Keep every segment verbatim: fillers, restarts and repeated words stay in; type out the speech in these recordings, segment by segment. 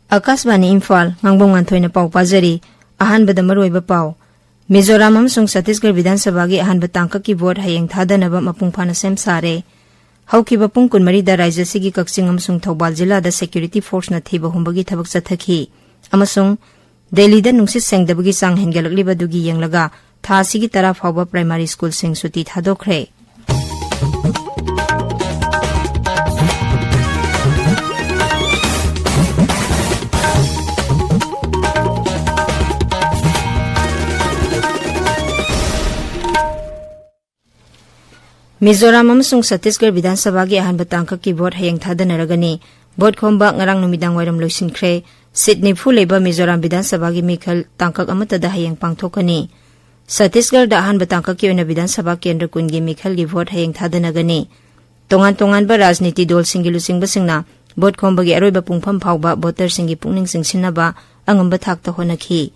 ꯑꯀꯥꯁꯕꯥꯅꯤ ꯏꯝꯐꯥꯜ, ꯉꯥꯡꯕꯝ ꯉꯥꯟꯊꯣꯏꯅ ꯄꯥꯎ ꯄꯥꯖꯔꯤ꯫ ꯑꯍꯥꯟꯕꯗ ꯃꯔꯨꯑꯣꯏꯕ ꯄꯥꯎ꯫ ꯃꯤꯖꯣꯔꯥꯝ ꯑꯃꯁꯨꯡ ꯁꯠꯇꯤꯁꯒꯔ ꯕꯤꯙꯥꯟ ꯁꯚꯥꯒꯤ ꯑꯍꯥꯟꯕ ꯇꯥꯡꯀꯛꯀꯤ ꯚꯣꯠ ꯍꯌꯦꯡ ꯊꯥꯗꯅꯕ ꯃꯄꯨꯡ ꯐꯥꯅ ꯁꯦꯝ ꯁꯥꯔꯦ꯫ ꯍꯧꯈꯤꯕ ꯄꯨꯡ ꯀꯨꯟꯃꯔꯤꯗ ꯔꯥꯖ꯭ꯌ ꯑꯁꯤꯒꯤ ꯀꯛꯆꯤꯡ ꯑꯃꯁꯨꯡ ꯊꯧꯕꯥꯜ ꯖꯤꯂꯥꯗ ꯁꯦꯀ꯭ꯌꯨꯔꯤꯇꯤ ꯐꯣꯔꯁꯅ ꯊꯤꯕ ꯍꯨꯝꯕꯒꯤ ꯊꯕꯛ ꯆꯠꯊꯈꯤ ꯑꯃꯁꯨꯡ ꯗꯦꯜꯂꯤꯗ ꯅꯨꯡꯁꯤꯠ ꯁꯦꯡꯗꯕꯒꯤ ꯆꯥꯡ ꯍꯦꯟꯒꯠꯂꯛꯂꯤꯕ ꯑꯗꯨꯒꯤ ꯌꯦꯡꯂꯒ ꯊꯥ ꯑꯁꯤꯒꯤ ꯇꯔꯥ ꯐꯥꯎꯕ ꯄ꯭ꯔꯥꯏꯃꯥꯔꯤ ꯁ꯭ꯀꯨꯜꯁꯤꯡ ꯁꯨꯇꯤ ꯊꯥꯗꯣꯛꯈ꯭ꯔꯦ꯫ ꯃꯤꯖꯣꯔꯥꯝ ꯑꯃꯁꯨꯡ ꯁꯠꯇꯤꯁꯒꯔ ꯕꯤꯙꯥꯟ ꯁꯚꯥꯒꯤ ꯑꯍꯥꯟꯕ ꯇꯥꯡꯀꯛꯀꯤ ꯚꯣꯠ ꯍꯌꯦꯡ ꯊꯥꯗꯅꯔꯒꯅꯤ꯫ ꯚꯣꯠ ꯈꯣꯝꯕ ꯉꯔꯥꯡ ꯅꯨꯃꯤꯗꯥꯡ ꯋꯥꯏꯔꯝ ꯂꯣꯏꯁꯤꯟꯈ꯭ꯔꯦ꯫ ꯁꯤꯠ ꯅꯤꯐꯨ ꯂꯩꯕ ꯃꯤꯖꯣꯔꯥꯝ ꯕꯤꯙꯥꯟ ꯁꯚꯥꯒꯤ ꯃꯤꯈꯜ ꯇꯥꯡꯀꯛ ꯑꯃꯠꯇꯗ ꯍꯌꯦꯡ ꯄꯥꯡꯊꯣꯛꯀꯅꯤ꯫ ꯁꯠꯇꯤꯁꯒꯔꯗ ꯑꯍꯥꯟꯕ ꯇꯥꯡꯀꯛꯀꯤ ꯑꯣꯏꯅ ꯕꯤꯙꯥꯟ ꯁꯚꯥ ꯀꯦꯟꯗ꯭ꯔ ꯀꯨꯟꯒꯤ ꯃꯤꯈꯜꯒꯤ ꯚꯣꯠ ꯍꯌꯦꯡ ꯊꯥꯗꯅꯒꯅꯤ꯫ ꯇꯣꯉꯥꯟ ꯇꯣꯉꯥꯟꯕ ꯔꯥꯖꯅꯤꯇꯤ ꯗꯜꯁꯤꯡꯒꯤ ꯂꯨꯆꯤꯡꯕꯁꯤꯡꯅ ꯚꯣꯠ ꯈꯣꯝꯕꯒꯤ ꯑꯔꯣꯏꯕ ꯄꯨꯡꯐꯝ ꯐꯥꯎꯕ ꯚꯣꯇꯔꯁꯤꯡꯒꯤ ꯄꯨꯛꯅꯤꯡ ꯆꯤꯡꯁꯤꯟꯅꯕ ꯑꯉꯝꯕ ꯊꯥꯛꯇ ꯍꯣꯠꯅꯈꯤ꯫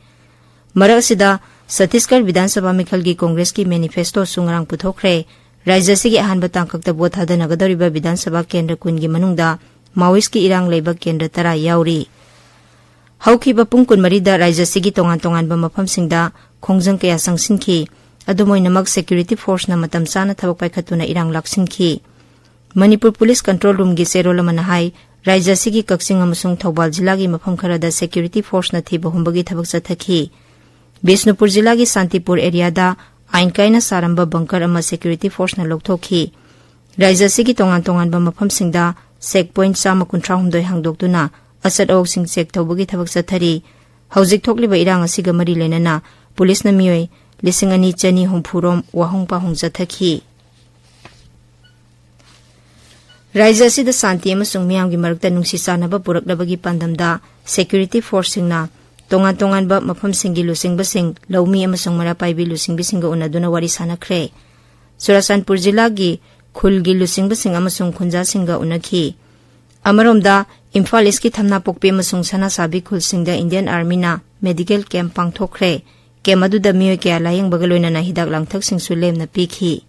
ꯃꯔꯛ ꯑꯁꯤꯗ, ꯁꯠꯇꯤꯁꯒꯔ ꯕꯤꯙꯥꯟ ꯁꯚꯥ ꯃꯤꯈꯜꯒꯤ ꯀꯣꯡꯒ꯭ꯔꯦꯁꯀꯤ ꯃꯦꯅꯤꯐꯦꯁꯇꯣꯁꯨ ꯉꯔꯥꯡ ꯄꯨꯊꯣꯛꯈ꯭ꯔꯦ꯫ ꯔꯥꯖ꯭ꯌ ꯑꯁꯤꯒꯤ ꯑꯍꯥꯟꯕ ꯇꯥꯡꯀꯛꯇ ꯚꯣꯠ ꯊꯥꯗꯅꯒꯗꯧꯔꯤꯕ ꯕꯤꯙꯥꯟ ꯁꯚꯥ ꯀꯦꯟꯗ꯭ꯔ ꯀꯨꯟꯒꯤ ꯃꯅꯨꯡꯗ ꯃꯥꯑꯣꯏꯁꯀꯤ ꯏꯔꯥꯡ ꯂꯩꯕ ꯀꯦꯟꯗ꯭ꯔ ꯇꯔꯥ ꯌꯥꯎꯔꯤ꯫ ꯍꯧꯈꯤꯕ ꯄꯨꯡ ꯀꯨꯟꯃꯔꯤꯗ ꯔꯥꯖ꯭ꯌ ꯑꯁꯤꯒꯤ ꯇꯣꯉꯥꯟ ꯇꯣꯉꯥꯟꯕ ꯃꯐꯝꯁꯤꯡꯗ ꯈꯣꯡꯖꯪ ꯀꯌꯥ ꯆꯪꯁꯤꯟꯈꯤ꯫ ꯑꯗꯨꯝ ꯑꯣꯏꯅꯃꯛ, ꯁꯦꯀ꯭ꯌꯨꯔꯤꯇꯤ ꯐꯣꯔꯁꯅ ꯃꯇꯝ ꯆꯥꯅ ꯊꯕꯛ ꯄꯥꯏꯈꯠꯇꯨꯅ ꯏꯔꯥꯡ ꯂꯥꯛꯁꯤꯟꯈꯤ꯫ ꯃꯅꯤꯄꯨꯔ ꯄꯨꯂꯤꯁ ꯀꯟꯇ꯭ꯔꯣꯜ ꯔꯨꯝꯒꯤ ꯆꯦꯔꯣꯜ ꯑꯃꯅ ꯍꯥꯏ, ꯔꯥꯖ꯭ꯌ ꯑꯁꯤꯒꯤ ꯀꯛꯆꯤꯡ ꯑꯃꯁꯨꯡ ꯊꯧꯕꯥꯜ ꯖꯤꯂꯥꯒꯤ ꯃꯐꯝ ꯈꯔꯗ ꯁꯦꯀ꯭ꯌꯨꯔꯤꯇꯤ ꯐꯣꯔꯁꯅ ꯊꯤꯕ ꯍꯨꯝꯕꯒꯤ ꯊꯕꯛ ꯆꯠꯊꯈꯤ꯫ ꯕꯤꯁꯅꯨꯄꯨꯔ ꯖꯤꯂꯥꯒꯤ ꯁꯥꯟꯇꯤꯄꯨꯔ ꯑꯦꯔꯤꯌꯥꯗ ꯑꯥꯏꯟ ꯀꯥꯏꯅ ꯁꯥꯔꯝꯕ ꯕꯪꯀꯔ ꯑꯃ ꯁꯦꯀ꯭ꯌꯨꯔꯤꯇꯤ ꯐꯣꯔꯁꯅ ꯂꯧꯊꯣꯛꯈꯤ꯫ ꯔꯥꯖ꯭ꯌ ꯑꯁꯤꯒꯤ ꯇꯣꯉꯥꯟ ꯇꯣꯉꯥꯟꯕ ꯃꯐꯝꯁꯤꯡꯗ ꯆꯦꯛ ꯄꯣꯏꯟꯠ ꯆꯥꯝꯃ ꯀꯨꯟꯊ꯭ꯔꯥ ꯍꯨꯝꯗꯣꯏ ꯍꯥꯡꯗꯣꯛꯇꯨꯅ ꯑꯆꯠ ꯑꯋꯣꯛꯁꯤꯡ ꯆꯦꯛ ꯇꯧꯕꯒꯤ ꯊꯕꯛ ꯆꯠꯊꯔꯤ꯫ ꯍꯧꯖꯤꯛ ꯊꯣꯛꯂꯤꯕ ꯏꯔꯥꯡ ꯑꯁꯤꯒ ꯃꯔꯤ ꯂꯩꯅꯅ ꯄꯨꯂꯤꯁꯅ ꯃꯤꯑꯣꯏ ꯂꯤꯁꯤꯡ ꯑꯅꯤ ꯆꯅꯤ ꯍꯨꯝꯐꯨ ꯔꯣꯝ ꯋꯥꯍꯣꯡ ꯄꯥꯍꯣꯡ ꯆꯠꯊꯈꯤ꯫ ꯔꯥꯖ꯭ꯌ ꯑꯁꯤꯗ ꯁꯥꯟꯇꯤ ꯑꯃꯁꯨꯡ ꯃꯤꯌꯥꯝꯒꯤ ꯃꯔꯛꯇ ꯅꯨꯡꯁꯤ ꯆꯥꯟꯅꯕ ꯄꯨꯔꯛꯅꯕꯒꯤ ꯄꯥꯟꯗꯝꯗ ꯁꯦꯀ꯭ꯌꯨꯔꯤꯇꯤ ꯐꯣꯔꯁꯁꯤꯡꯅ ꯇꯣꯉꯥꯟ ꯇꯣꯉꯥꯟꯕ ꯃꯐꯝꯁꯤꯡꯒꯤ ꯂꯨꯆꯤꯡꯕꯁꯤꯡ, ꯂꯧꯃꯤ ꯑꯃꯁꯨꯡ ꯃꯩꯔꯥ ꯄꯥꯏꯕꯤ ꯂꯨꯆꯤꯡꯕꯤꯁꯤꯡꯒ ꯎꯅꯗꯨꯅ ꯋꯥꯔꯤ ꯁꯥꯟꯅꯈ꯭ꯔꯦ꯫ ꯆꯨꯔꯥꯆꯥꯟꯄꯨꯔ ꯖꯤꯂꯥꯒꯤ ꯈꯨꯜꯒꯤ ꯂꯨꯆꯤꯡꯕꯁꯤꯡ ꯑꯃꯁꯨꯡ ꯈꯨꯟꯖꯥꯁꯤꯡꯒ ꯎꯅꯈꯤ꯫ ꯑꯃꯔꯣꯝꯗ, ꯏꯝꯐꯥꯜ ꯏꯁꯀꯤ ꯊꯝꯅꯥꯄꯣꯛꯄꯤ ꯑꯃꯁꯨꯡ ꯁꯅꯥꯁꯥꯕꯤ ꯈꯨꯜꯁꯤꯡꯗ ꯏꯟꯗꯤꯌꯟ ꯑꯥꯔꯃꯤꯅ ꯃꯦꯗꯤꯀꯦꯜ ꯀꯦꯝꯞ ꯄꯥꯡꯊꯣꯛꯈ꯭ꯔꯦ꯫ ꯀꯦꯝꯞ ꯑꯗꯨꯗ ꯃꯤꯑꯣꯏ ꯀꯌꯥ ꯂꯥꯌꯦꯡꯕꯒ ꯂꯣꯏꯅꯅ ꯍꯤꯗꯥꯛ ꯂꯥꯡꯊꯛꯁꯤꯡꯁꯨ ꯂꯦꯝꯅ ꯄꯤꯈꯤ꯫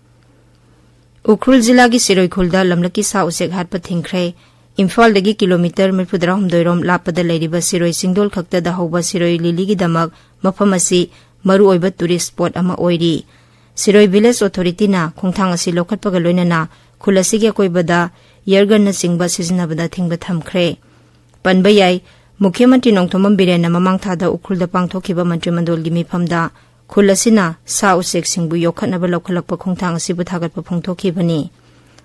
ꯎꯈ꯭ꯔꯨꯜ ꯖꯤꯂꯥꯒꯤ ꯁꯤꯔꯣꯏ ꯈꯨꯜꯗ ꯂꯝꯂꯛꯀꯤ ꯁꯥ ꯎꯆꯦꯛ ꯍꯥꯠꯄ ꯊꯤꯡꯈ꯭ꯔꯦ꯫ ꯏꯝꯐꯥꯜꯗꯒꯤ ꯀꯤꯂꯣꯃꯤꯇꯔ ꯃꯔꯤꯐꯨꯇꯔꯥꯍꯨꯝꯗꯣꯏ ꯔꯣꯝ ꯂꯥꯞꯄꯗ ꯂꯩꯔꯤꯕ ꯁꯤꯔꯣꯏ ꯆꯤꯡꯗꯣꯜ ꯈꯛꯇꯗ ꯍꯧꯕ ꯁꯤꯔꯣꯏ ꯂꯤꯂꯤꯒꯤꯗꯃꯛ ꯃꯐꯝ ꯑꯁꯤ ꯃꯔꯨꯑꯣꯏꯕ tourist spot ꯑꯃ ꯑꯣꯏꯔꯤ꯫ ꯁꯤꯔꯣꯏ Village Authorityꯅ ꯈꯣꯡꯊꯥꯡ ꯑꯁꯤ ꯂꯧꯈꯠꯄꯒ ꯂꯣꯏꯅꯅ ꯈꯨꯜ ꯑꯁꯤꯒꯤ ꯑꯀꯣꯏꯕꯗ air gunꯅꯆꯤꯡꯕ ꯁꯤꯖꯤꯟꯅꯕꯗ ꯑꯊꯤꯡꯕ ꯊꯝꯈ꯭ꯔꯦ꯫ ꯄꯟꯕ ꯌꯥꯏ, ꯃꯨꯈ꯭ꯌ ꯃꯟꯇ꯭ꯔꯤ ꯅꯣꯡꯊꯣꯝꯕꯝ ꯕꯤꯔꯦꯟꯅ ꯃꯃꯥꯡ ꯊꯥꯗ ꯎꯈ꯭ꯔꯨꯜꯗ ꯄꯥꯡꯊꯣꯛꯈꯤꯕ ꯃꯟꯇ꯭ꯔꯤꯃꯟꯗꯣꯜꯒꯤ ꯃꯤꯐꯝꯗ ꯈꯨꯜ ꯑꯁꯤꯅ ꯁꯥ ꯎꯆꯦꯛꯁꯤꯡꯕꯨ ꯌꯣꯛꯈꯠꯅꯕ ꯂꯧꯈꯠꯂꯛꯄ ꯈꯣꯡꯊꯥꯡ ꯑꯁꯤꯕꯨ ꯊꯥꯒꯠꯄ ꯐꯣꯡꯗꯣꯛꯈꯤꯕꯅꯤ꯫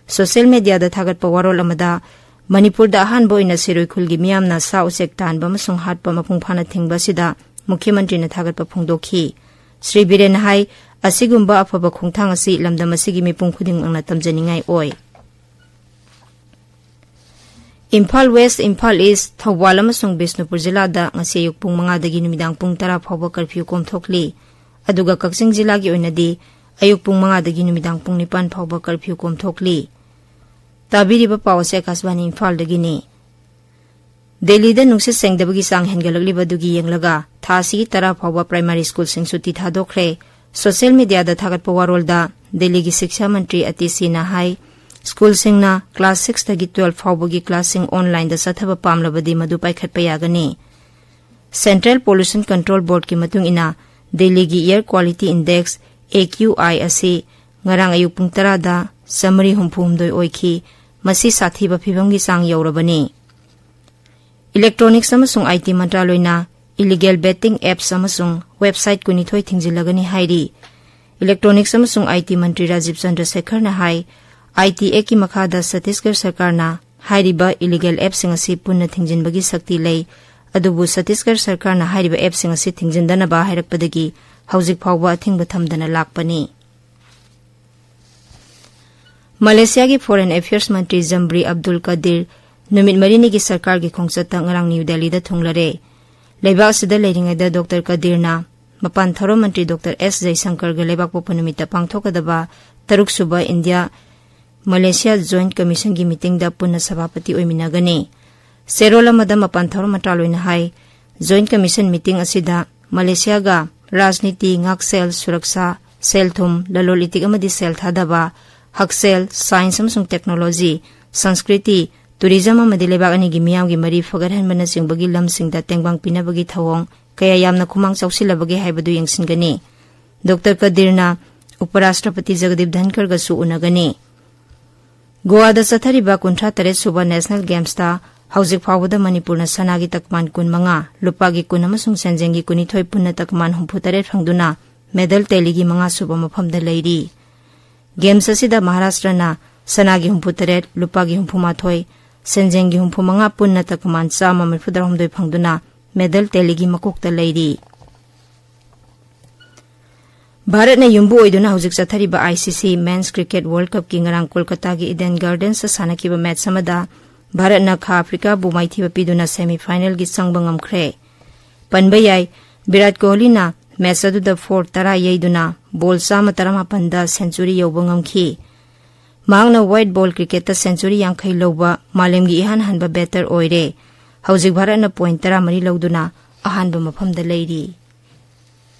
Social mediaꯗ ꯊꯥꯒꯠꯄ ꯋꯥꯔꯣꯜ ꯑꯃꯗ ꯃꯅꯤꯄꯨꯔꯗ ꯑꯍꯥꯟꯕ ꯑꯣꯏꯅ ꯁꯤꯔꯣꯏ ꯈꯨꯜꯒꯤ ꯃꯤꯌꯥꯝꯅ ꯁꯥ ꯎꯆꯦꯛ ꯇꯥꯟꯕ ꯑꯃꯁꯨꯡ ꯍꯥꯠꯄ ꯃꯄꯨꯡ ꯐꯥꯅ ꯊꯤꯡꯕ ꯑꯁꯤꯗ ꯃꯨꯈ꯭ꯌ ꯃꯟꯇ꯭ꯔꯤꯅ ꯊꯥꯒꯠꯄ ꯐꯣꯡꯗꯣꯛꯈꯤ꯫ ꯁ꯭ꯔꯤ ꯕꯤꯔꯦꯟꯅ ꯍꯥꯏ, ꯑꯁꯤꯒꯨꯝꯕ ꯑꯐꯕ ꯈꯣꯡꯊꯥꯡ ꯑꯁꯤ ꯂꯝꯗꯝ ꯑꯁꯤꯒꯤ ꯃꯤꯄꯨꯝ ꯈꯨꯗꯤꯡꯃꯛꯅ ꯇꯝꯖꯅꯤꯡꯉꯥꯏ ꯑꯣꯏ꯫ ꯏꯝꯐꯥꯜ West, ꯏꯝꯐꯥꯜ East, ꯊꯧꯕꯥꯜ ꯑꯃꯁꯨꯡ ꯕꯤꯁꯅꯨꯄꯨꯔ ꯖꯤꯂꯥꯗ ꯉꯁꯤ ꯑꯌꯨꯛ ꯄꯨꯡ ꯃꯉꯥꯗꯒꯤ ꯅꯨꯃꯤꯗꯥꯡ ꯄꯨꯡ ꯇꯔꯥ ꯐꯥꯎꯕ curfew ꯀꯣꯝꯊꯣꯛꯂꯤ꯫ ꯑꯗꯨꯒ ꯀꯛꯆꯤꯡ ꯖꯤꯂꯥꯒꯤ ꯑꯣꯏꯅꯗꯤ ꯑꯌꯨꯛ ꯄꯨꯡ ꯃꯉꯥꯗꯒꯤ ꯅꯨꯃꯤꯗꯥꯡ ꯄꯨꯡ ꯅꯤꯄꯥꯟ ꯐꯥꯎꯕ curfew ꯀꯣꯝꯊꯣꯛꯂꯤ꯫ ꯇꯥꯕꯤꯔꯤꯕ ꯄꯥꯎ ꯑꯁꯤ ꯑꯀꯥꯁꯕꯥꯅꯤ ꯏꯝꯐꯥꯜꯗꯒꯤꯅꯤ꯫ ꯗꯦꯜꯂꯤꯗ ꯅꯨꯡꯁꯤꯠ ꯁꯦꯡꯗꯕꯒꯤ ꯆꯥꯡ ꯍꯦꯟꯒꯠꯂꯛꯂꯤꯕ ꯑꯗꯨꯒꯤ ꯌꯦꯡꯂꯒ ꯊꯥ ꯑꯁꯤꯒꯤ ꯇꯔꯥ ꯐꯥꯎꯕ primary schoolꯁꯤꯡ ꯁꯨꯇꯤ ꯊꯥꯗꯣꯛꯈ꯭ꯔꯦ꯫ Social mediaꯗ ꯊꯥꯒꯠꯄ ꯋꯥꯔꯣꯜꯗ ꯗꯦꯜꯂꯤꯒꯤ ꯁꯤꯛꯁꯥ ꯃꯟꯇ꯭ꯔꯤ ꯑꯇꯤꯁꯤꯅ ꯍꯥꯏ, schoolꯁꯤꯡꯅ class sixꯇꯒꯤ twelve ꯐꯥꯎꯕꯒꯤ classꯁꯤꯡ onlineꯗ ꯆꯠꯊꯕ ꯄꯥꯝꯂꯕꯗꯤ ꯃꯗꯨ ꯄꯥꯏꯈꯠꯄ ꯌꯥꯒꯅꯤ꯫ Central Pollution Control Boardꯀꯤ ꯃꯇꯨꯡ ꯏꯟꯅ ꯗꯦꯜꯂꯤꯒꯤ air quality index, AQI ꯑꯁꯤ ꯉꯔꯥꯡ ꯑꯌꯨꯛ ꯄꯨꯡ ꯇꯔꯥꯗ ꯆꯥꯃꯔꯤ ꯍꯨꯝꯐꯨ ꯍꯨꯝꯗꯣꯏ ꯑꯣꯏꯈꯤ꯫ ꯃꯁꯤ ꯁꯥꯊꯤꯕ ꯐꯤꯚꯝꯒꯤ ꯆꯥꯡ ꯌꯧꯔꯕꯅꯤ꯫ Electronics ꯑꯃꯁꯨꯡ IT ꯃꯟꯇ꯭ꯔꯥꯂꯣꯏꯅ illegal betting apps ꯑꯃꯁꯨꯡ website ꯀꯨꯟꯅꯤꯊꯣꯏ ꯊꯤꯡꯖꯤꯜꯂꯒꯅꯤ ꯍꯥꯏꯔꯤ꯫ Electronics ꯑꯃꯁꯨꯡ IT Mantri Rajiv ꯆꯟꯗ꯭ꯔꯁꯦꯈꯔꯅ high, IT Actꯀꯤ ꯃꯈꯥꯗ ꯁꯠꯇꯤꯁꯒꯔ ꯁꯔꯀꯥꯔꯅ ꯍꯥꯏꯔꯤꯕ illegal appꯁꯤꯡ ꯑꯁꯤ ꯄꯨꯟꯅ ꯊꯤꯡꯖꯤꯟꯕꯒꯤ ꯁꯛꯇꯤ ꯂꯩ꯫ ꯑꯗꯨꯕꯨ ꯁꯠꯇꯤꯁꯒꯔ ꯁꯔꯀꯥꯔꯅ ꯍꯥꯏꯔꯤꯕ appꯁꯤꯡ ꯑꯁꯤ ꯊꯤꯡꯖꯤꯟꯗꯅꯕ ꯍꯥꯏꯔꯛꯄꯗꯒꯤ ꯍꯧꯖꯤꯛ ꯐꯥꯎꯕ ꯑꯊꯤꯡꯕ ꯊꯝꯗꯅ ꯂꯥꯛꯄꯅꯤ꯫ ꯃꯂꯦꯁꯤꯌꯥꯒꯤ Foreign Affairs ꯃꯟꯇ꯭ꯔꯤ ꯖꯝꯕ꯭ꯔꯤ ꯑꯕꯗꯨꯜ ꯀꯗꯤꯔ ꯅꯨꯃꯤꯠ ꯃꯔꯤꯅꯤꯒꯤ ꯁꯔꯀꯥꯔꯒꯤ ꯈꯣꯡꯆꯠꯇ ꯉꯔꯥꯡ ꯅ꯭ꯌꯨ ꯗꯦꯜꯂꯤꯗ ꯊꯨꯡꯂꯔꯦ꯫ ꯂꯩꯕꯥꯛ ꯑꯁꯤꯗ ꯂꯩꯔꯤꯉꯩꯗ ꯗꯣꯛꯇꯔ ꯀꯗꯤꯔꯅ ꯃꯄꯥꯟ ꯊꯧꯔꯝ ꯃꯟꯇ꯭ꯔꯤ ꯗꯣꯛꯇꯔ ꯑꯦꯁ ꯖꯌꯁꯪꯀꯔꯒ ꯂꯩꯕꯥꯛꯄꯣꯛꯄ ꯅꯨꯃꯤꯠꯇ ꯄꯥꯡꯊꯣꯛꯀꯗꯕ ꯇꯔꯨꯛꯁꯨꯕ ꯏꯟꯗꯤꯌꯥ ꯃꯂꯦꯁꯤꯌꯥ Joint Commissionꯒꯤ meetingꯗ ꯄꯨꯟꯅ ꯁꯚꯥꯄꯇꯤ ꯑꯣꯏꯃꯤꯟꯅꯒꯅꯤ꯫ ꯆꯦꯔꯣꯜ ꯑꯃꯗ ꯃꯄꯥꯟ ꯊꯧꯔꯝ ꯃꯟꯇ꯭ꯔꯥꯂꯣꯏꯅ ꯍꯥꯏ, Joint Commission meeting ꯑꯁꯤꯗ ꯃꯂꯦꯁꯤꯌꯥꯒ ꯔꯥꯖꯅꯤꯇꯤ, ꯉꯥꯛꯁꯦꯜ, ꯁꯨꯔꯛꯁꯥ, ꯁꯦꯜ ꯊꯨꯝ, ꯂꯂꯣꯟ ꯏꯇꯤꯛ ꯑꯃꯗꯤ ꯁꯦꯜ ꯊꯥꯗꯕ, ꯍꯛꯁꯦꯜ, science ꯑꯃꯁꯨꯡ technology, ꯁꯪꯁꯀ꯭ꯔꯤꯇꯤ, ꯇꯨꯔꯤꯖꯝ ꯑꯃꯗꯤ ꯂꯩꯕꯥꯛ ꯑꯅꯤꯒꯤ ꯃꯤꯌꯥꯝꯒꯤ ꯃꯔꯤ ꯐꯒꯠꯍꯟꯕꯅꯆꯤꯡꯕꯒꯤ ꯂꯝꯁꯤꯡꯗ ꯇꯦꯡꯕꯥꯡ ꯄꯤꯅꯕꯒꯤ ꯊꯧꯑꯣꯡ ꯀꯌꯥ ꯌꯥꯝꯅ ꯈꯨꯃꯥꯡ ꯆꯥꯎꯁꯤꯜꯂꯕꯒꯦ ꯍꯥꯏꯕꯗꯨ ꯌꯦꯡꯁꯤꯟꯒꯅꯤ꯫ ꯗꯣꯛꯇꯔ ꯀꯗꯤꯔꯅ ꯎꯄꯔꯥꯁꯇ꯭ꯔꯄꯇꯤ ꯖꯒꯗꯤꯞ ꯙꯟꯈꯔꯒꯁꯨ ꯎꯅꯒꯅꯤ꯫ ꯒꯣꯋꯥꯗ ꯆꯠꯊꯔꯤꯕ ꯀꯨꯟꯊ꯭ꯔꯥ ꯇꯔꯦꯠ ꯁꯨꯕ ꯅꯦꯁꯅꯦꯜ ꯒꯦꯝꯁꯇ ꯍꯧꯖꯤꯛ ꯐꯥꯎꯕꯗ ꯃꯅꯤꯄꯨꯔꯅ ꯁꯅꯥꯒꯤ ꯇꯀꯃꯥꯟ ꯀꯨꯟ ꯃꯉꯥ, ꯂꯨꯄꯥꯒꯤ ꯀꯨꯟ ꯑꯃꯁꯨꯡ ꯁꯦꯟꯖꯦꯡꯒꯤ ꯀꯨꯟꯅꯤꯊꯣꯏ ꯄꯨꯟꯅ ꯇꯀꯃꯥꯟ ꯍꯨꯝꯐꯨ ꯇꯔꯦꯠ ꯐꯪꯗꯨꯅ ꯃꯦꯗꯜ ꯇꯦꯂꯤꯒꯤ ꯃꯉꯥ ꯁꯨꯕ ꯃꯐꯝꯗ ꯂꯩꯔꯤ꯫ ꯒꯦꯝꯁ ꯑꯁꯤꯗ ꯃꯍꯥꯔꯥꯁꯇ꯭ꯔꯅ ꯁꯅꯥꯒꯤ ꯍꯨꯝꯐꯨ ꯇꯔꯦꯠ, ꯂꯨꯄꯥꯒꯤ ꯍꯨꯝꯐꯨ ꯃꯥꯊꯣꯏ, ꯁꯦꯟꯖꯦꯡꯒꯤ ꯍꯨꯝꯐꯨ ꯃꯉꯥ ꯄꯨꯟꯅ ꯇꯀꯃꯥꯟ ꯆꯥꯝꯃ ꯃꯔꯤꯐꯨ ꯇꯔꯥꯍꯨꯝꯗꯣꯏ ꯐꯪꯗꯨꯅ ꯃꯦꯗꯜ ꯇꯦꯂꯤꯒꯤ ꯃꯀꯣꯛꯇ ꯂꯩꯔꯤ꯫ ꯚꯥꯔꯠꯅ ꯌꯨꯝꯕꯨ ꯑꯣꯏꯗꯨꯅ ꯍꯧꯖꯤꯛ ꯆꯠꯊꯔꯤꯕ ICC Men's Cricket World Cupꯀꯤ ꯉꯔꯥꯡ ꯀꯣꯜꯀꯇꯥꯒꯤ Eden Gardensꯇ ꯁꯥꯟꯅꯈꯤꯕ ꯃꯦꯠꯆ ꯑꯃꯗ ꯚꯥꯔꯠꯅ ꯈꯥ ꯑꯐ꯭ꯔꯤꯀꯥꯕꯨ ꯃꯥꯏꯊꯤꯕ ꯄꯤꯗꯨꯅ semifinalꯒꯤ ꯆꯪꯕ ꯉꯝꯈ꯭ꯔꯦ꯫ ꯄꯟꯕ ꯌꯥꯏ, ꯚꯤꯔꯥꯠ ꯀꯣꯍꯂꯤꯅ ꯃꯦꯠꯆ ꯑꯗꯨꯗ ꯐꯣꯔ ꯇꯔꯥ ꯌꯩꯗꯨꯅ ꯕꯣꯜ ꯆꯥꯝꯃ ꯇꯔꯥꯃꯥꯄꯟꯗ century ꯌꯧꯕ ꯉꯝꯈꯤ꯫ ꯃꯍꯥꯛꯅ white ball cricketꯇ century ꯌꯥꯡꯈꯩ ꯂꯧꯕ ꯃꯥꯂꯦꯝꯒꯤ ꯏꯍꯥꯟ ꯍꯥꯟꯕ batter ꯑꯣꯏꯔꯦ꯫ ꯍꯧꯖꯤꯛ ꯚꯥꯔꯠꯅ point ꯇꯔꯥꯃꯔꯤ ꯂꯧꯗꯨꯅ ꯑꯍꯥꯟꯕ ꯃꯐꯝꯗ ꯂꯩꯔꯤ꯫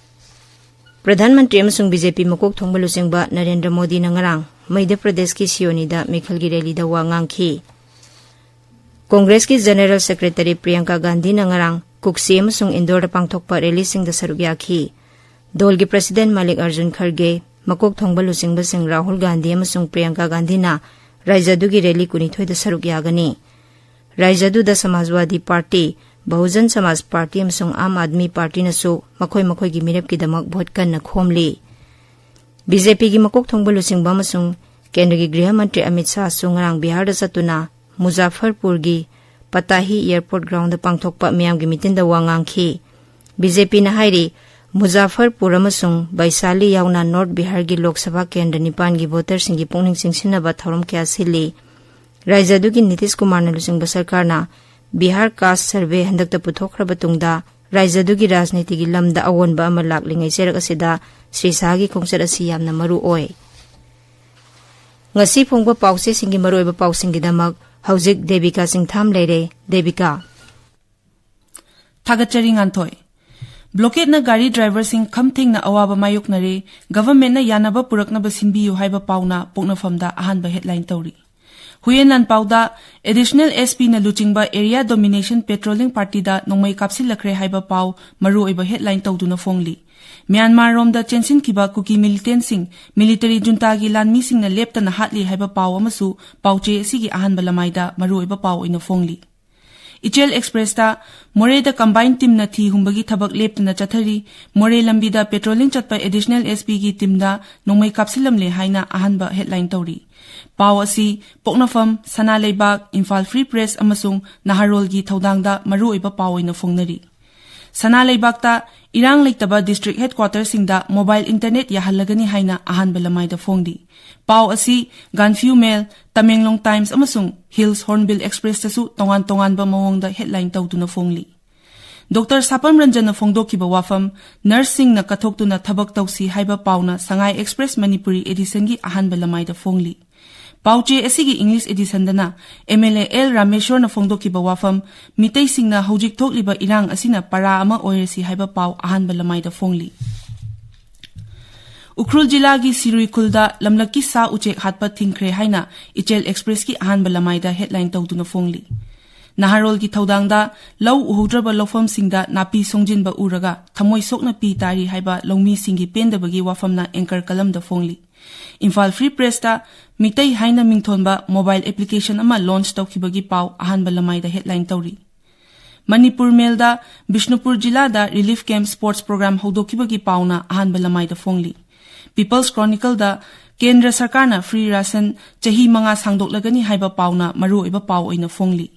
ꯄ꯭ꯔꯙꯥꯟ ꯃꯟꯇ꯭ꯔꯤ ꯑꯃꯁꯨꯡ BJP ꯃꯀꯣꯛ ꯊꯣꯡꯕ ꯂꯨꯆꯤꯡꯕ ꯅꯔꯦꯟꯗ꯭ꯔ ꯃꯣꯗꯤꯅ ꯉꯔꯥꯡ ꯃꯙ꯭ꯌ ꯄ꯭ꯔꯗꯦꯁꯀꯤ ꯁꯤꯑꯣꯅꯤꯗ ꯃꯤꯈꯜꯒꯤ rallyꯗ ꯋꯥ ꯉꯥꯡꯈꯤ꯫ ꯀꯣꯡꯒ꯭ꯔꯦꯁꯀꯤ General Secretary ꯄ꯭ꯔꯤꯌꯥꯡꯀꯥ ꯒꯥꯟꯙꯤꯅ ꯉꯔꯥꯡ ꯀꯨꯛꯁꯤ ꯑꯃꯁꯨꯡ ꯏꯟꯗꯣꯔꯗ ꯄꯥꯡꯊꯣꯛꯄ rallyꯁꯤꯡꯗ ꯁꯔꯨꯛ ꯌꯥꯈꯤ꯫ ꯗꯣꯜꯒꯤ President ꯃꯥꯂꯤꯛ ꯑꯔꯖꯨꯟ ꯈꯔꯒꯦ, ꯃꯀꯣꯛ ꯊꯣꯡꯕ ꯂꯨꯆꯤꯡꯕꯁꯤꯡ ꯔꯥꯍꯨꯜ ꯒꯥꯟꯙꯤ ꯑꯃꯁꯨꯡ ꯄ꯭ꯔꯤꯌꯥꯡꯀꯥ ꯒꯥꯟꯙꯤꯅ ꯔꯥꯖ꯭ꯌ ꯑꯗꯨꯒꯤ rally ꯀꯨꯟꯅꯤꯊꯣꯏꯗ ꯁꯔꯨꯛ ꯌꯥꯒꯅꯤ꯫ ꯔꯥꯖ꯭ꯌ ꯑꯗꯨꯗ ꯁꯃꯥꯖꯋꯥꯗꯤ ꯄꯥꯔꯇꯤ, ꯕꯍꯨꯖꯟ ꯁꯃꯥꯖ ꯄꯥꯔꯇꯤ ꯑꯃꯁꯨꯡ ꯑꯥꯝ ꯑꯥꯗꯃꯤ ꯄꯥꯔꯇꯤꯅꯁꯨ ꯃꯈꯣꯏ ꯃꯈꯣꯏꯒꯤ ꯃꯤꯔꯦꯞꯀꯤꯗꯃꯛ ꯚꯣꯠ ꯀꯟꯅ ꯈꯣꯝꯂꯤ꯫ BJPꯒꯤ ꯃꯀꯣꯛ ꯊꯣꯡꯕ ꯂꯨꯆꯤꯡꯕ ꯑꯃꯁꯨꯡ ꯀꯦꯟꯗ꯭ꯔꯒꯤ ꯒ꯭ꯔꯤꯍ ꯃꯟꯇ꯭ꯔꯤ ꯑꯃꯤꯠ ꯁꯥꯍꯁꯨ ꯉꯔꯥꯡ ꯕꯤꯍꯥꯔꯗ ꯆꯠꯇꯨꯅ ꯃꯨꯖꯥꯐꯔꯄꯨꯔꯒꯤ ꯄꯇꯥꯍꯤ Airport Groundꯗ ꯄꯥꯡꯊꯣꯛꯄ ꯃꯤꯌꯥꯝꯒꯤ meetingꯗ ꯋꯥ ꯉꯥꯡꯈꯤ꯫ BJPꯅ ꯍꯥꯏꯔꯤ, ꯃꯨꯖꯥꯐꯔꯄꯨꯔ ꯑꯃꯁꯨꯡ ꯕꯩꯁꯥꯂꯤ ꯌꯥꯎꯅ North ꯕꯤꯍꯥꯔꯒꯤ ꯂꯣꯛ ꯁꯚꯥ ꯀꯦꯟꯗ꯭ꯔ ꯅꯤꯄꯥꯟꯒꯤ voterꯁꯤꯡꯒꯤ ꯄꯨꯛꯅꯤꯡ ꯆꯤꯡꯁꯤꯟꯅꯕ ꯊꯧꯔꯝ ꯀꯌꯥ ꯁꯤꯜꯂꯤ꯫ ꯔꯥꯖ꯭ꯌ ꯑꯗꯨꯒꯤ ꯅꯤꯇꯤꯁ ꯀꯨꯃꯥꯔꯅ ꯂꯨꯆꯤꯡꯕ ꯁꯔꯀꯥꯔꯅ ꯕꯤꯍꯥꯔ caste survey ꯍꯟꯗꯛꯇ ꯄꯨꯊꯣꯛꯈ꯭ꯔꯕ ꯇꯨꯡꯗ ꯔꯥꯖ꯭ꯌ ꯑꯗꯨꯒꯤ ꯔꯥꯖꯅꯤꯇꯤꯒꯤ ꯂꯝꯗ ꯑꯑꯣꯟꯕ ꯑꯃ ꯂꯥꯛꯂꯤꯉꯩ ꯆꯩꯔꯛ ꯑꯁꯤꯗ ꯁ꯭ꯔꯤ ꯁꯥꯍꯒꯤ ꯈꯣꯡꯆꯠ ꯑꯁꯤ ꯌꯥꯝꯅ ꯃꯔꯨ ꯑꯣꯏ꯫ ꯉꯁꯤ ꯐꯣꯡꯕ ꯄꯥꯎꯆꯦꯁꯤꯡꯒꯤ ꯃꯔꯨꯑꯣꯏꯕ ꯄꯥꯎꯁꯤꯡꯒꯤꯗꯃꯛ ꯍꯧꯖꯤꯛ ꯗꯦꯕꯤꯀꯥ ꯆꯤꯡꯊꯥꯝ ꯂꯩꯔꯦ꯫ ꯗꯦꯕꯤꯀꯥ꯫ ꯊꯥꯒꯠꯆꯔꯤ ꯉꯥꯟꯊꯣꯏ꯫ ꯕ꯭ꯂꯣꯀꯦꯠꯅ ꯒꯥꯔꯤ ꯗ꯭ꯔꯥꯏꯚꯔꯁꯤꯡ ꯈꯝ ꯊꯦꯡꯅ ꯑꯋꯥꯕ ꯃꯥꯌꯣꯛꯅꯔꯦ, ꯒꯚꯔꯟꯃꯦꯟꯠꯅ ꯌꯥꯅꯕ ꯄꯨꯔꯛꯅꯕ ꯁꯤꯟꯕꯤꯌꯨ ꯍꯥꯏꯕ ꯄꯥꯎꯅ ꯄꯣꯛꯅꯐꯝꯗ ꯑꯍꯥꯟꯕ headline ꯇꯧꯔꯤ꯫ ꯍꯨꯌꯦꯟ ꯂꯥꯟꯄꯥꯎꯗ Additional S P ꯅ ꯂꯨꯆꯤꯡꯕ Area Domination Patrolling Party ꯗ ꯅꯣꯡꯃꯩ ꯀꯥꯞꯁꯤꯜꯂꯛꯈ꯭ꯔꯦ ꯍꯥꯏꯕ ꯄꯥꯎ ꯃꯔꯨꯑꯣꯏꯕ headline ꯇꯧꯗꯨꯅ ꯐꯣꯡꯂꯤ꯫ ꯃ꯭ꯌꯥꯟꯃꯥꯔ ꯔꯣꯝꯗ ꯆꯦꯟꯁꯤꯟꯈꯤꯕ ꯀꯨꯀꯤ militant ꯁꯤꯡ military junta ꯒꯤ ꯂꯥꯟꯃꯤꯁꯤꯡꯅ ꯂꯦꯞꯇꯅ ꯍꯥꯠꯂꯤ ꯍꯥꯏꯕ ꯄꯥꯎ ꯑꯃꯁꯨ ꯄꯥꯎꯆꯦ ꯑꯁꯤꯒꯤ ꯑꯍꯥꯟꯕ ꯂꯃꯥꯏꯗ ꯃꯔꯨꯑꯣꯏꯕ ꯄꯥꯎ ꯑꯣꯏꯅ ꯐꯣꯡꯂꯤ꯫ ꯏꯆꯦꯜ Express ꯇ ꯃꯣꯔꯦꯗ combined team ꯅ ꯊꯤ ꯍꯨꯝꯕꯒꯤ ꯊꯕꯛ ꯂꯦꯞꯇꯅ ꯆꯠꯊꯔꯤ꯫ ꯃꯣꯔꯦ ꯂꯝꯕꯤꯗ patrolling ꯆꯠꯄ Additional S P ꯒꯤ team ꯗ ꯅꯣꯡꯃꯩ ꯀꯥꯞꯁꯤꯜꯂꯝꯂꯦ ꯍꯥꯏꯅ ꯑꯍꯥꯟꯕ headline ꯇꯧꯔꯤ꯫ ꯄꯥꯎ ꯑꯁꯤ ꯄꯣꯛꯅꯐꯝ, ꯁꯅꯥ ꯂꯩꯕꯥꯛ, ꯏꯝꯐꯥꯜ Free Press ꯑꯃꯁꯨꯡ ꯅꯍꯥꯔꯣꯜꯒꯤ ꯊꯧꯗꯥꯡꯗ ꯃꯔꯨꯑꯣꯏꯕ ꯄꯥꯎ ꯑꯣꯏꯅ ꯐꯣꯡꯅꯔꯤ꯫ ꯁꯅꯥ ꯂꯩꯕꯥꯛꯇ ꯏꯔꯥꯡ ꯂꯩꯇꯕ district headquarter ꯁꯤꯡꯗ mobile internet ꯌꯥꯍꯜꯂꯒꯅꯤ ꯍꯥꯏꯅ ꯑꯍꯥꯟꯕ ꯂꯃꯥꯏꯗ ꯐꯣꯡꯂꯤ꯫ ꯄꯥꯎ ꯑꯁꯤ Gaanphiu Mail, Tamenglong Times ꯑꯃꯁꯨꯡ Hills Hornbill Express ꯇꯁꯨ ꯇꯣꯉꯥꯟ ꯇꯣꯉꯥꯟꯕ ꯃꯑꯣꯡꯗ headline ꯇꯧꯗꯨꯅ ꯐꯣꯡꯂꯤ꯫ ꯗꯣꯛꯇꯔ ꯁꯥꯄꯝ ꯔꯟꯖꯟꯅ ꯐꯣꯡꯗꯣꯛꯈꯤꯕ ꯋꯥꯐꯝ, nurse ꯁꯤꯡꯅ ꯀꯠꯊꯣꯛꯇꯨꯅ ꯊꯕꯛ ꯇꯧꯁꯤ ꯍꯥꯏꯕ ꯄꯥꯎꯅ Sangai Express Manipuri edition ꯒꯤ ꯑꯍꯥꯟꯕ ꯂꯃꯥꯏꯗ ꯐꯣꯡꯂꯤ꯫ ꯄꯥꯎꯆꯦ ꯑꯁꯤꯒꯤ English edition ꯗꯅ M L A L ꯔꯥꯃꯦꯁꯣꯔꯅ ꯐꯣꯡꯗꯣꯛꯈꯤꯕ ꯋꯥꯐꯝ, ꯃꯤꯇꯩꯁꯤꯡꯅ ꯍꯧꯖꯤꯛ ꯊꯣꯛꯂꯤꯕ ꯏꯔꯥꯡ ꯑꯁꯤꯅ ꯄꯔꯥ ꯑꯃ ꯑꯣꯏꯔꯁꯤ ꯍꯥꯏꯕ ꯄꯥꯎ ꯑꯍꯥꯟꯕ ꯂꯃꯥꯏꯗ ꯐꯣꯡꯂꯤ꯫ ꯎꯈ꯭ꯔꯨꯜ ꯖꯤꯂꯥꯒꯤ ꯁꯤꯔꯨꯏ ꯈꯨꯜꯗ ꯂꯝꯂꯛꯀꯤ ꯁꯥ ꯎꯆꯦꯛ ꯍꯥꯠꯄ ꯊꯤꯡꯈ꯭ꯔꯦ ꯍꯥꯏꯅ ꯏꯆꯦꯜ Express ꯀꯤ ꯑꯍꯥꯟꯕ ꯂꯃꯥꯏꯗ headline ꯇꯧꯗꯨꯅ ꯐꯣꯡꯂꯤ꯫ ꯅꯍꯥꯔꯣꯜꯒꯤ ꯊꯧꯗꯥꯡꯗ ꯂꯧ ꯎꯍꯧꯗ꯭ꯔꯕ ꯂꯧꯐꯝꯁꯤꯡꯗ ꯅꯥꯄꯤ ꯁꯣꯡꯖꯤꯟꯕ ꯎꯔꯒ ꯊꯃꯣꯏ ꯁꯣꯛꯅ ꯄꯤ ꯇꯥꯔꯤ ꯍꯥꯏꯕ ꯂꯧꯃꯤꯁꯤꯡꯒꯤ ꯄꯦꯟꯗꯕꯒꯤ ꯋꯥꯐꯝꯅ anchor column ꯗ ꯐꯣꯡꯂꯤ꯫ ꯏꯝꯐꯥꯜ Free Press ꯇ ꯃꯤꯇꯩ ꯍꯥꯏꯅ ꯃꯤꯡꯊꯣꯟꯕ mobile application ꯑꯃ launch ꯇꯧꯈꯤꯕꯒꯤ ꯄꯥꯎ ꯑꯍꯥꯟꯕ ꯂꯃꯥꯏꯗ headline ꯇꯧꯔꯤ꯫ ꯃꯅꯤꯄꯨꯔ Mail ꯗ ꯕꯤꯁꯅꯨꯄꯨꯔ ꯖꯤꯂꯥꯗ relief camp sports program ꯍꯧꯗꯣꯛꯈꯤꯕꯒꯤ ꯄꯥꯎꯅ ꯑꯍꯥꯟꯕ ꯂꯃꯥꯏꯗ ꯐꯣꯡꯂꯤ꯫ People's Chronicle ꯗ ꯀꯦꯟꯗ꯭ꯔ ꯁꯔꯀꯥꯔꯅ free ration ꯆꯍꯤ ꯃꯉꯥ ꯁꯥꯡꯗꯣꯛꯂꯒꯅꯤ ꯍꯥꯏꯕ ꯄꯥꯎꯅ ꯃꯔꯨꯑꯣꯏꯕ ꯄꯥꯎ ꯑꯣꯏꯅ ꯐꯣꯡꯂꯤ꯫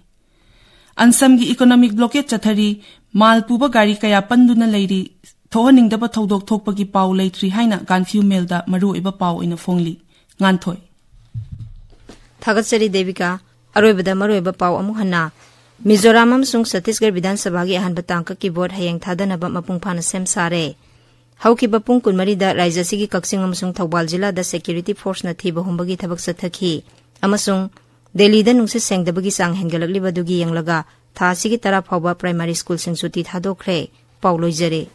ꯑꯟꯁꯝꯒꯤ economic blockade ꯆꯠꯊꯔꯤ, ꯃꯥꯜ ꯄꯨꯕ ꯒꯥꯔꯤ ꯀꯌꯥ ꯄꯟꯗꯨꯅ ꯂꯩꯔꯤ, ꯊꯣꯛꯍꯟꯅꯤꯡꯗꯕ ꯊꯧꯗꯣꯛ ꯊꯣꯛꯄꯒꯤ ꯄꯥꯎ ꯂꯩꯇ꯭ꯔꯤ ꯍꯥꯏꯅ Gaanphiu Mail ꯗ ꯃꯔꯨꯑꯣꯏꯕ ꯄꯥꯎ ꯑꯣꯏꯅ ꯐꯣꯡꯂꯤ꯫ ꯉꯥꯟꯊꯣꯏ꯫ ꯊꯥꯒꯠꯆꯔꯤ ꯗꯦꯕꯤꯀꯥ꯫ ꯑꯔꯣꯏꯕꯗ ꯃꯔꯨꯑꯣꯏꯕ ꯄꯥꯎ ꯑꯃꯨꯛ ꯍꯟꯅ꯫ ꯃꯤꯖꯣꯔꯥꯝ ꯑꯃꯁꯨꯡ ꯁꯠꯇꯤꯁꯒꯔ ꯕꯤꯙꯥꯟ ꯁꯚꯥꯒꯤ ꯑꯍꯥꯟꯕ ꯇꯥꯡꯀꯛꯀꯤ ꯚꯣꯠ ꯍꯌꯦꯡ ꯊꯥꯗꯅꯕ ꯃꯄꯨꯡ ꯐꯥꯅ ꯁꯦꯝ ꯁꯥꯔꯦ꯫ ꯍꯧꯈꯤꯕ ꯄꯨꯡ ꯀꯨꯟꯃꯔꯤꯗ ꯔꯥꯖ꯭ꯌ ꯑꯁꯤꯒꯤ ꯀꯛꯆꯤꯡ ꯑꯃꯁꯨꯡ ꯊꯧꯕꯥꯜ ꯖꯤꯂꯥꯗ security force ꯅ ꯊꯤꯕ ꯍꯨꯝꯕꯒꯤ ꯊꯕꯛ ꯆꯠꯊꯈꯤ ꯑꯃꯁꯨꯡ ꯗꯦꯜꯂꯤꯗ ꯅꯨꯡꯁꯤꯠ ꯁꯦꯡꯗꯕꯒꯤ ꯆꯥꯡ ꯍꯦꯟꯒꯠꯂꯛꯂꯤꯕ ꯑꯗꯨꯒꯤ ꯌꯦꯡꯂꯒ ꯊꯥ ꯑꯁꯤꯒꯤ ꯇꯔꯥ ꯐꯥꯎꯕ primary school ꯁꯤꯡ ꯁꯨꯇꯤ ꯊꯥꯗꯣꯛꯈ꯭ꯔꯦ꯫ ꯄꯥꯎ ꯂꯣꯏꯖꯔꯦ꯫